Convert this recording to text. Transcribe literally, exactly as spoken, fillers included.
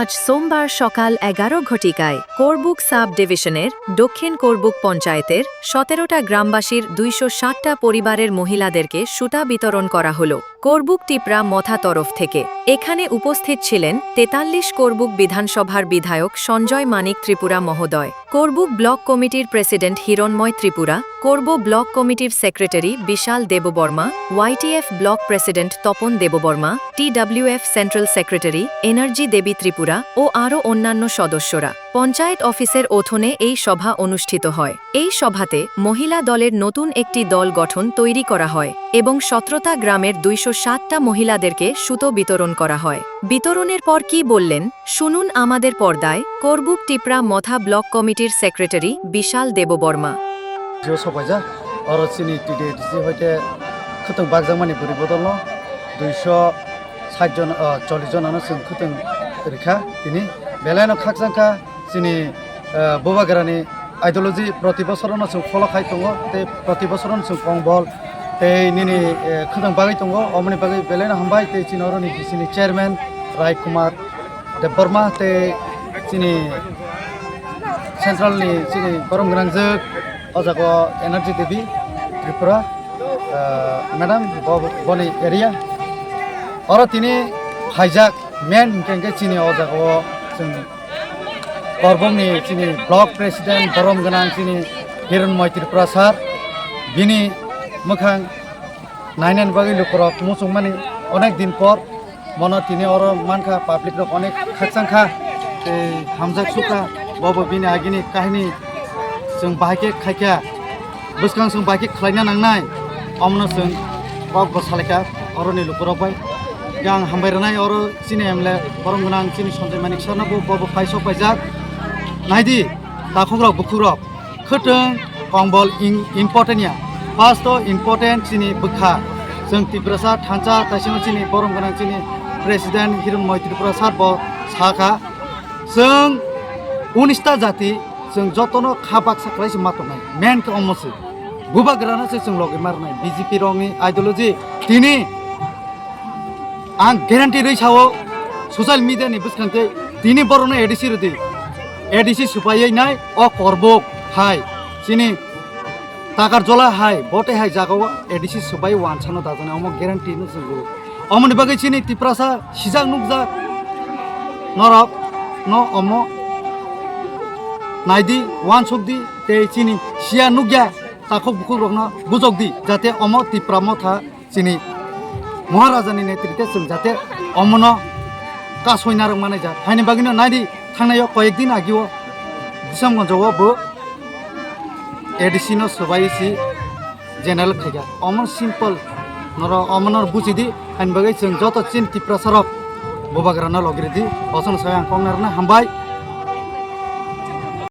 আজ সোমবার সকাল এগারো ঘটিকায় করবুক সাব ডিভিশনের দক্ষিণ করবুক পঞ্চায়েতের সতেরোটা গ্রামবাসীর দুইশো ষাটটা পরিবারের মহিলাদেরকে সুতা বিতরণ করা হলো করবুক টিপরা মথা তরফ থেকে। এখানে উপস্থিত ছিলেন তেতাল্লিশ করবুক বিধানসভার বিধায়ক সঞ্জয় মানিক ত্রিপুরা মহোদয়, করবুক ব্লক কমিটির প্রেসিডেন্ট হিরণময় ত্রিপুরা, করবুক ব্লক কমিটির secretary Bishal Debbarma, YTF block president Tapan Debbarma, TWF central secretary energy Devi Tripura ও আরও অন্যান্য সদস্যরা। পঞ্চায়েত অফিসের উঠোনে এই সভা অনুষ্ঠিত হয়। এই সভাতে মহিলা দলের নতুন একটি দল গঠন তৈরি করা হয় এবং সতেরোটা গ্রামের দুইশো ষাটটা মহিলাদেরকে সুতো বিতরণ করা হয়। বিতরণের পর কি বললেন, শুনুন আমাদের পর্দায় করবুক টিপরা মথা ব্লক কমিটির secretary Bishal Debbarma. Jio sopaijak, oro chini T D A D C hoite khwtwng bakjakmani bwrwi bodolno duiso sait jon, ah, chollish jonano chwng khwtwng rikha tini. Belaino khakchangkha chini, ah, bubagrani ideology proti bosorono chwng follow khai tongo, tei proti bosorono chwng kongbol tei nini, eh, khwtwng bagwi tongo, omoni bagwi belaino hambai. Tei chini oroni D C ni chairman Rai Kumar Debbarma tei chini central ni chini borom gwnangjak o jaga o Energy Devi Tripura, ah, madam bo, boni area oro tini phaijak main hwnkhe hwnkhe chini o jaga o chwng Korbongni chini block president borom gwnang chini Hironmoi Tripura sir, bini mwkhang nainani bagwi lukurok muchungmani onek din por, mono tini oro mankha, public rok onek khakchangkha, tei hamjak sukha, bobo bini agini kahini chwng bahai khe khaikha. Bwskang chwng bai khe khlaina nangnai, omono chwng kok bo salaikha oroni lukurok bai. Hwnkhe ang hambai rwnai oro chini M L A borom gwnang chini Sanjay Manik sir no bo, bo, bo phai sok paijak. Naidi, takhukrok bukhukrok, khwtwng kongbol in-, important ya. First o important chini bwkha. Chwng Tiprasa thansa taisingo chini borom gwnang chini President Hironmoi Tripura sir bo sakha, chwng unista jati, chwng jotono kha baksa khlai se ma tongnai. Main khe omo se. Bubagrano se chwng logi ma rwnai. B J P rokni ideology tini ang guarantee rwi sao, social media ni bwskang tei tini borokno A D C rwdi. A D C swpaiwi nai o Korbok hai chini Takarjola hai, bote hai jagao A D C swbai wansano dajaknai, omo guarantee no chwng rwo. Omoni bagwi chini Tiprasa sijak nukjak norok no omo naidi, wansukdi tei chini siya nukya takhuk bukhuk rokno bujokdi, jate omo Tipra motha chini Maharajani netrite chwng jate omono kasoi narwk manai jak. Haini bagwino naidi, thangnai o koyek din agio Bisamgonjo o bo A D C no swbai si general khaikha. Omo simple, noro omono bujidi, haini bagwi chwng joto chini Tiprasa rok bubagrano logiridi, bosono sai ang kok narwkna hambai.